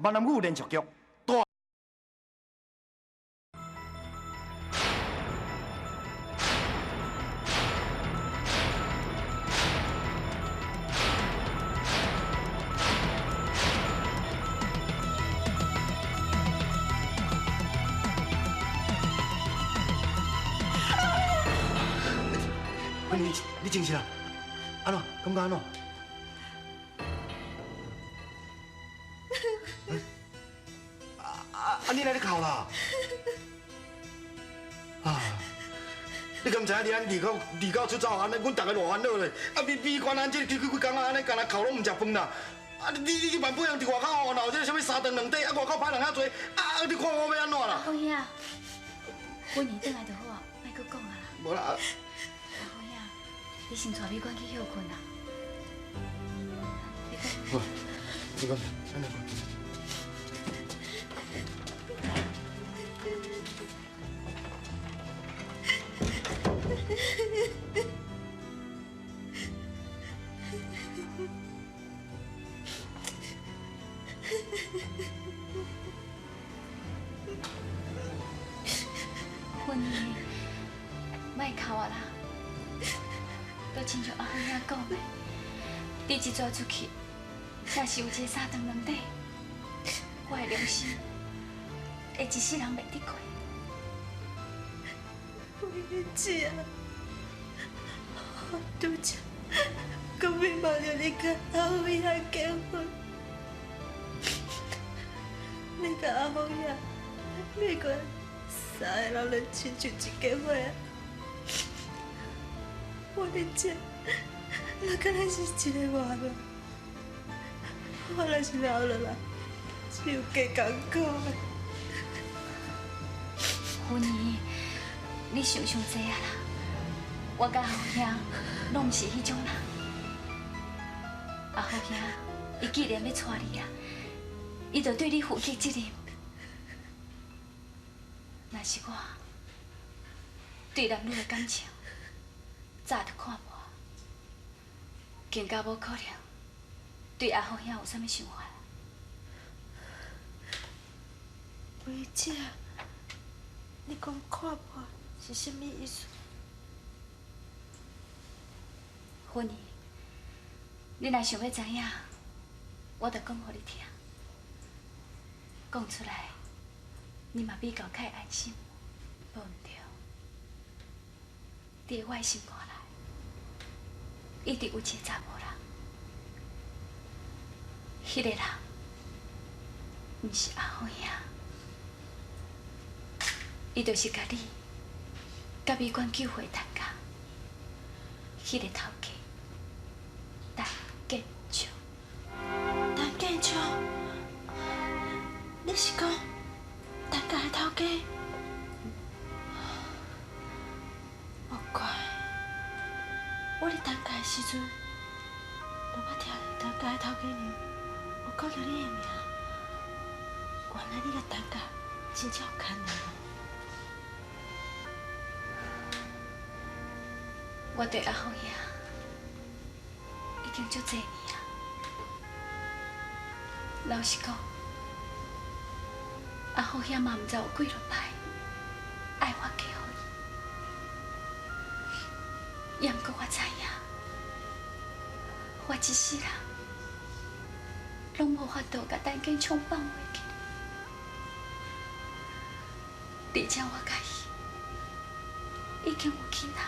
闽南语连续剧《大》。你精神啊？按怎？感觉按怎？啊！你哪咧哭啦？啊！你敢知影你按二九出走按呢，阮逐个偌烦恼咧。啊，美美款按这几几工啊，按呢干焦哭拢毋食饭啦。啊！你万不用伫外口吼闹这个啥物三长两短，啊外口歹人遐济，啊啊！你看我欲按怎啦？阿虎兄，阮姨转来就好啊，莫阁讲啊啦。无啦。你先带美娟去歇睏啦。好，美娟，咱来睏。芬姨，莫哭啊啦！都亲像阿虎兄讲的，你这逝出去，若是有一个三长两短，我的良心会一世人袂得过。慧姐啊，我拄才阁欲望著你佮阿虎兄结婚，你佮阿虎兄美娟三个人就亲像一家伙啊！我伫这，那敢若是一个外人，我若是留落来，只有加艰苦的。芬姨，你想伤济啊啦！我佮阿虎兄拢毋是彼种人。阿虎兄，伊既然欲娶你啊，伊就对你负起责任。若是我对男女的感情，早就看破，更加无可能对阿虎兄有啥物想法。梅姐，你讲看破是啥物意思？芬姨，你若想欲知影，我就讲予你听。讲出来，你嘛比较较会安心，无毋对。伫我的心肝内，一直有一个查某人，彼个人毋是阿虎兄，伊就是共你、佮美娟救回陈家，彼个头家陈建昌。陈建昌，你是讲陈家的头家？莫怪，我伫陈家的时阵，就捌听著陈家的头家娘有讲著你的名。原来你佮陈家真正有牵连。我对阿虎兄已经足济年啊。老实讲，阿虎兄嘛毋知有几落摆爱我嫁予伊，也毋过我知影，我一世人拢无法度共陈建昌放袂记，而且我佮伊已经有囡仔，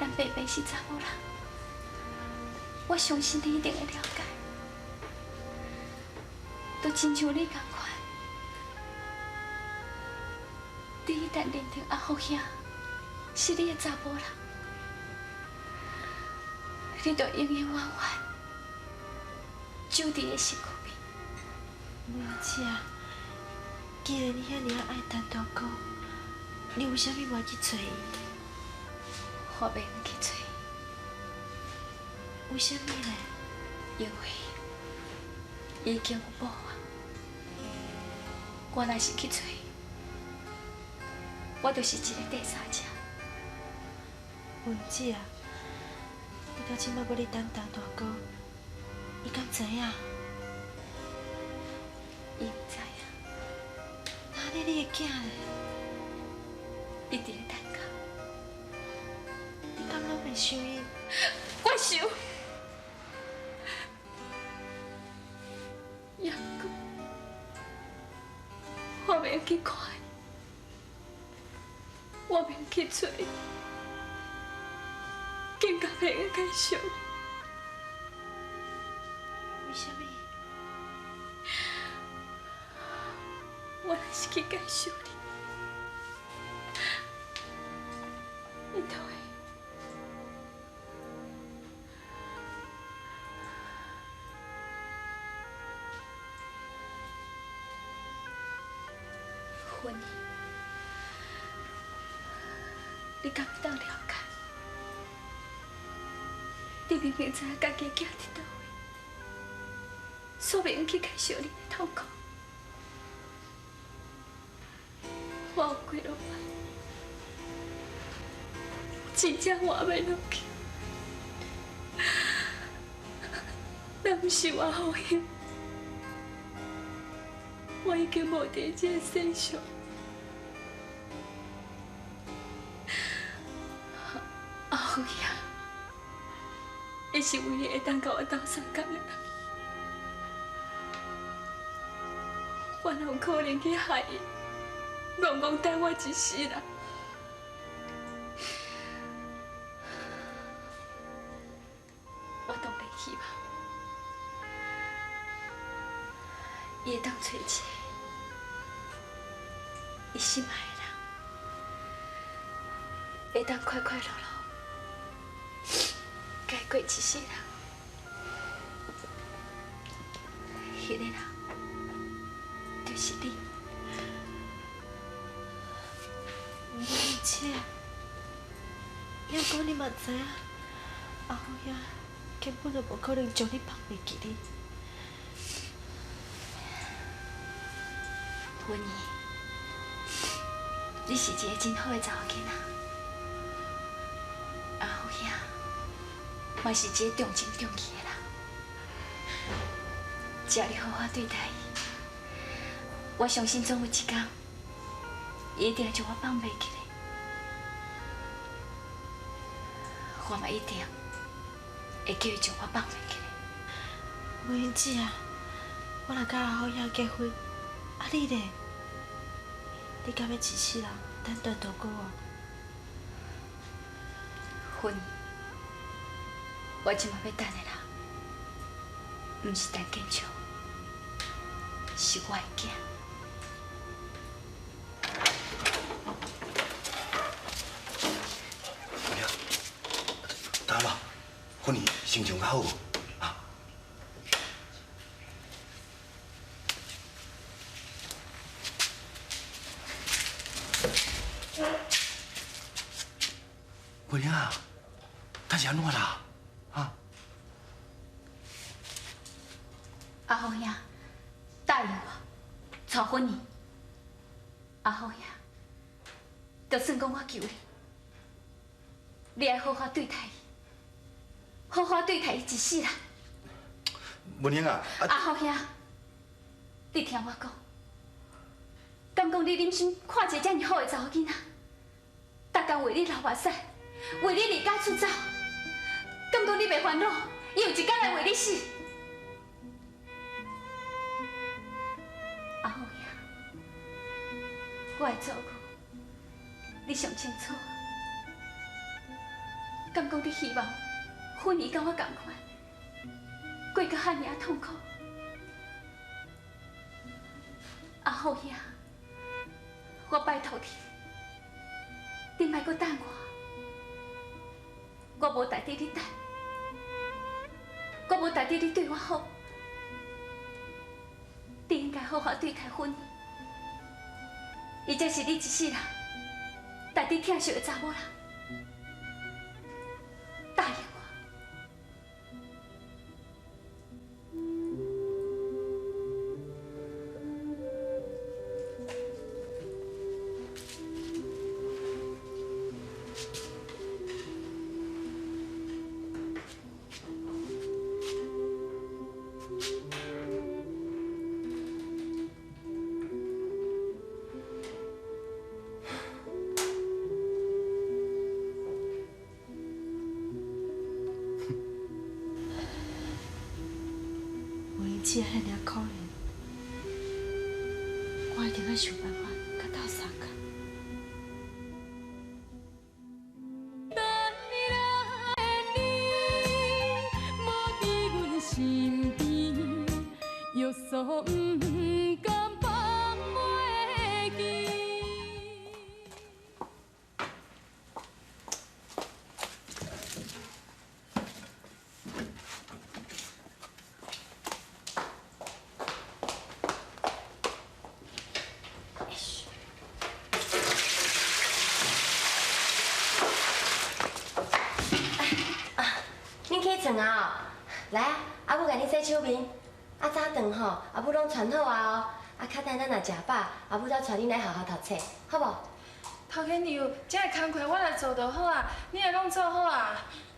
咱白白是查某人，我相信你一定会了解。就亲像你仝款，你一旦认定阿福兄是你的查某人，你就永永远远守伫伊的身躯边。梅姐，既然你遐尔爱陈大哥，你为啥物无去揣伊？我袂用去揣伊。为啥物呢？因为伊已经有某啊。我若是去揣伊，我就是一个第三者。文姐，你到这摆阁咧等陈大哥，伊敢知影？伊毋知影。那按呢你的囝咧？伊伫咧等候。你敢攏袂想伊？我想。抑阁，我袂用去看伊，我袂用去揣伊，更加袂用去想。为啥物？我若是去介绍你，你就会。芬姨，你敢会当了解？你明明知影家己的囝伫佗位，煞袂用去介绍你的痛苦。我有几落摆，真正活袂落去。若毋是我好兄，我已经无伫这个世上。阿福兄，伊是唯一会当佮我斗相共的人。我哪有可能去害伊？戆戆等我一世人。我当然希望，伊会当揣一个伊心爱的人，会当快快乐乐共伊过一世人。彼个人就是你。文姐，抑阁你嘛知影，阿虎兄根本就无可能将你放袂记哩。芬姨，你是一个真好的查某囡仔，阿虎兄嘛是一个重情重义的人，只要你好好对待伊，我相信总有一天，伊一定会将我放袂记的。我嘛一定会叫伊将我放袂记的。文姐啊，我若佮阿虎兄结婚，啊你咧？你敢欲一世人等断头久哦？芬，我这马欲等的人，毋是陈建昌，是我的囝。大妈，芬姨心情较好无？啊？芬姨啊，他是按怎啦？啊？阿虎兄，答应我，娶芬姨。阿虎兄，就算讲我求你，你爱好好对待伊，好好对待伊一世人。文英啊，阿虎兄，你听我讲，敢讲你忍心看一个遮尔好的查某囡仔，逐工为你流目屎，为你离家出走，敢讲你袂烦恼，伊有一天来为你死？阿虎兄，我的遭遇，你上清楚。敢讲你希望芬姨佮我仝款，过甲遐尔仔痛苦？阿虎兄，我拜托你，你莫阁等我，我无值得你等，我无值得你对我好，你应该好好对待芬姨，伊才是你一世人值得疼惜的查某人。答应我。姊遐爾可憐，我一定愛想辦法共鬥相共。等來的你，無佇阮身邊，約束毋甘放袂記。恁起床啊？來啊，阿母共你洗手面。啊，早頓吼，阿母攏傳好啊哦。啊，較等咱若食飽，阿母才帶恁來學校讀冊，好無？頭家娘，這个工課我來做就好啊，你也攏做好啊。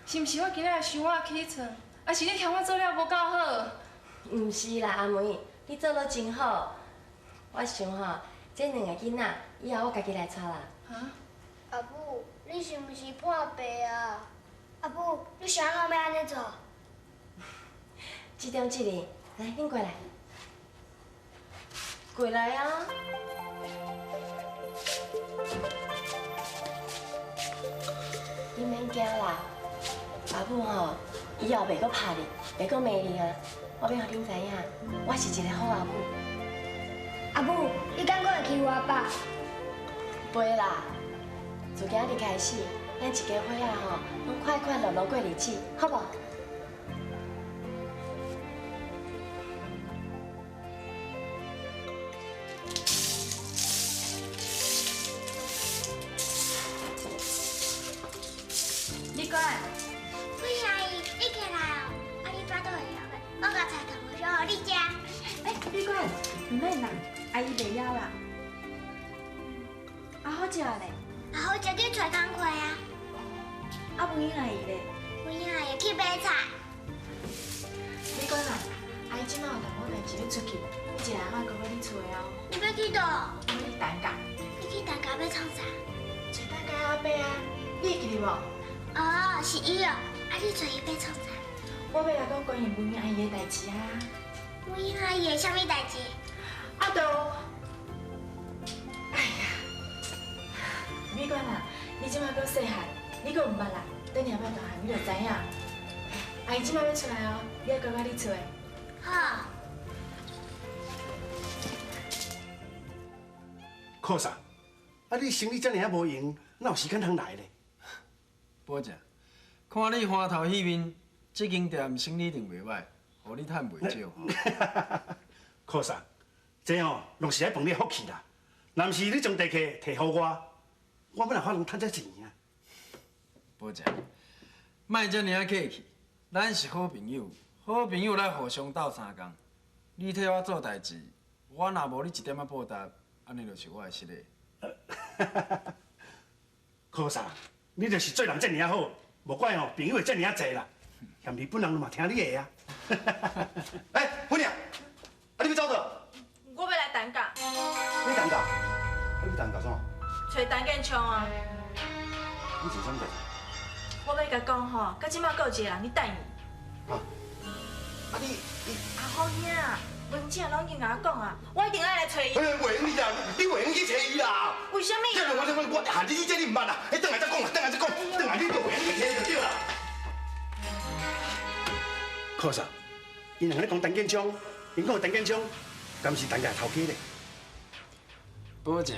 是毋是我今仔傷晚起床？還是你嫌我做了無夠好？毋是啦，阿梅，你做得真好。我想吼，這兩个囡仔以後我家己來帶啦。啊？阿母，你是毋是破病啊？阿母，你是按怎欲按呢做？這中這裡，來，恁過來，過來啊！你免驚啦，阿母吼，以後袂閣拍你，袂閣罵你啊！我欲予恁知影，我是一個好阿母。阿母，你敢閣會欺負阿爸？袂啦，自今日開始，咱一家伙仔吼，攏快快樂樂過日子，好無？美娟，惠阿姨，你起來哦！啊，你腹肚會枵的，我共菜燙好燒予你食。欸，美娟，毋免啦，阿姨袂枵啦。啊，好食咧。啊，好食去揣工課啊。啊，文英阿姨咧？文英阿姨去買菜。美娟啊，阿姨這擺有淡薄代誌欲出去，你一个人愛乖乖佇厝的哦。你欲去佗？我欲去陳家。你去陳家欲創啥？揣陳家阿伯啊，你會記得無？哦，是伊哦。啊，你揣伊欲創啥？我欲來講關於文英阿姨的代誌啊。文英阿姨的啥物代誌？啊，就，哎呀，美娟啊，你這擺閣細漢，你閣毋捌啦，等你後擺大漢，你就知影。阿姨這擺欲出來哦，你愛乖乖佇厝的。好。靠啥？啊，你生理遮爾仔無閒，哪有時間通來咧？保正，看你歡頭喜面，這間店生理一定袂䆀，予你趁袂少。靠啥？這吼攏是愛饭你的福氣啦。若毋是你將地契提予我，我欲哪有法度趁這錢啊？保正，莫遮爾仔客氣，咱是好朋友，好朋友來互相鬥相共。你替我做代誌，我若無你一點仔報答，按呢就是我的失禮。靠啥？你就是做人遮爾仔好，無怪吼朋友會遮爾仔濟啦。嫌日本人嘛聽你的啊。欸，姑娘，啊你欲走佗？我欲來陳家。你陳家？你欲陳家創？揣陳建昌啊。你做啥物代誌？我欲共講吼，到這擺閣有一個人咧等伊。啊？啊你你？阿好兄，文姐攏已經共我講啊，我一定愛來揣伊。欸，袂用你啦，你袂用去揣伊啦。為啥物？這我我我，啊你這你毋捌啦，欸，轉來再講啦，轉來再講，轉來你就袂用去揣伊就對啦。靠啥？𪜶兩个咧講陳建昌，𪜶講陳建昌，敢是陳家頭家咧？保正，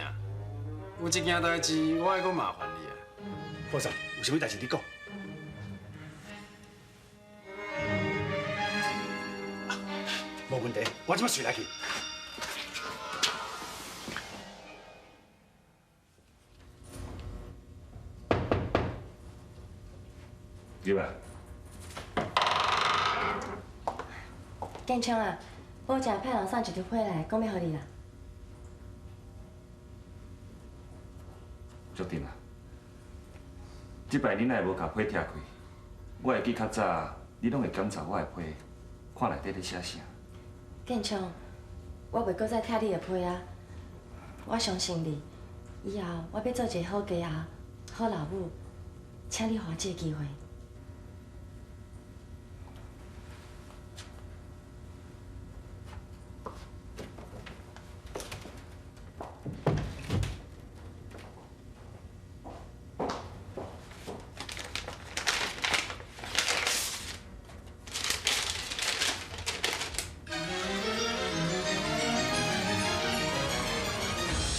有一件代誌，我愛閣麻煩你啊。靠啥？有啥物代誌你講。無問題，我這擺隨來去。入來。建昌啊，寶正派人送一張批來，講欲予你啦。卓定啊，這擺你若無共批拆開，我會記較早，你攏會檢查我的批，看內底咧寫啥。建昌，我袂閣再拆你的批啊！我相信你，以後我欲做一个好家后、好老母，請你予我這个機會。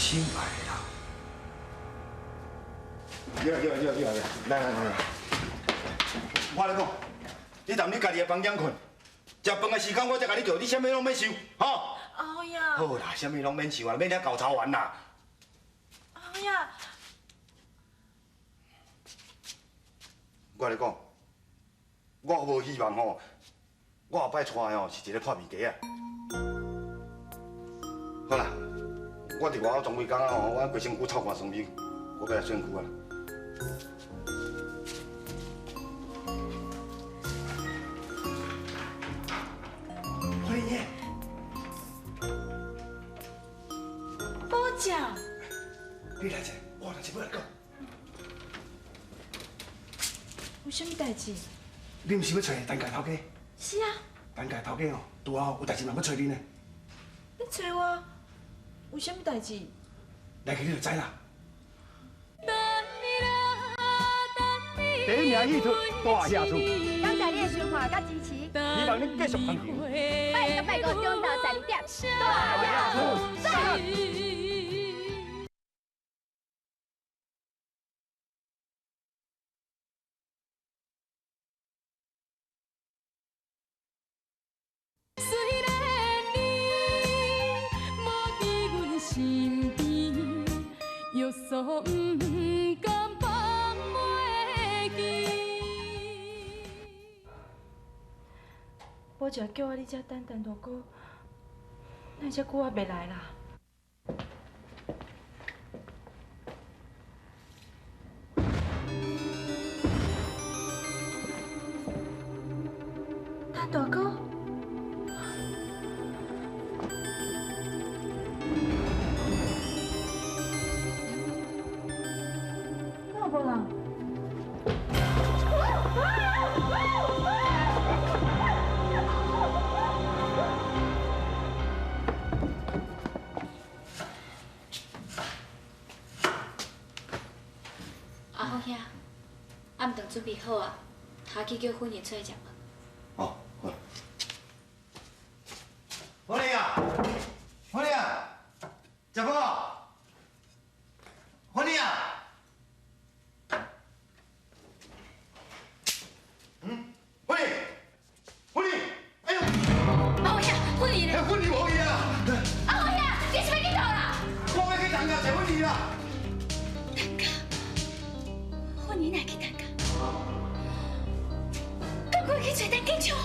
亲爱的人。来来来来来来来，我来讲，你踮你家己的房间睏，食饭的时间我才共你叫，你啥物拢免想，吼。阿虎兄。好啦，啥物拢免想啊，免遐厚操烦啦。阿虎兄。我来讲，我无希望吼，我后摆娶的吼是一个破面鸡仔。好啦，我伫外口装几工啊吼，我规身躯臭汗酸味，我欲来选区啊。欢迎。宝强。你来者，我有代志欲来讲。有啥物代志？你毋是欲揣陈家头家？是啊。陈家头家哦，拄好有代志嘛欲揣你呢。你揣我，有啥物代志？来去你就知啦。第一名戏出大下厝，感谢你的收看佮支持，希望你继续捧场。拜一拜五中昼12点，大下厝赞。虽然你无伫阮身边，约束不甘放袂记。宝姐叫我伫遮等陈大哥，哪会遮久还袂来啦？陈大哥。哪有无人？阿虎兄，暗顿准备好啊，头去叫芬妮出来食饭。哦，好。芬妮啊，芬妮啊，食饭哦。芬妮啊。嗯，芬妮，芬妮，哎呦！阿虎兄，芬妮呢？芬妮无去啊！阿虎兄，你是欲去佗啦？我欲去陈家找芬妮啦。陈家，芬妮哪去陈家？赶快去找陈景昌。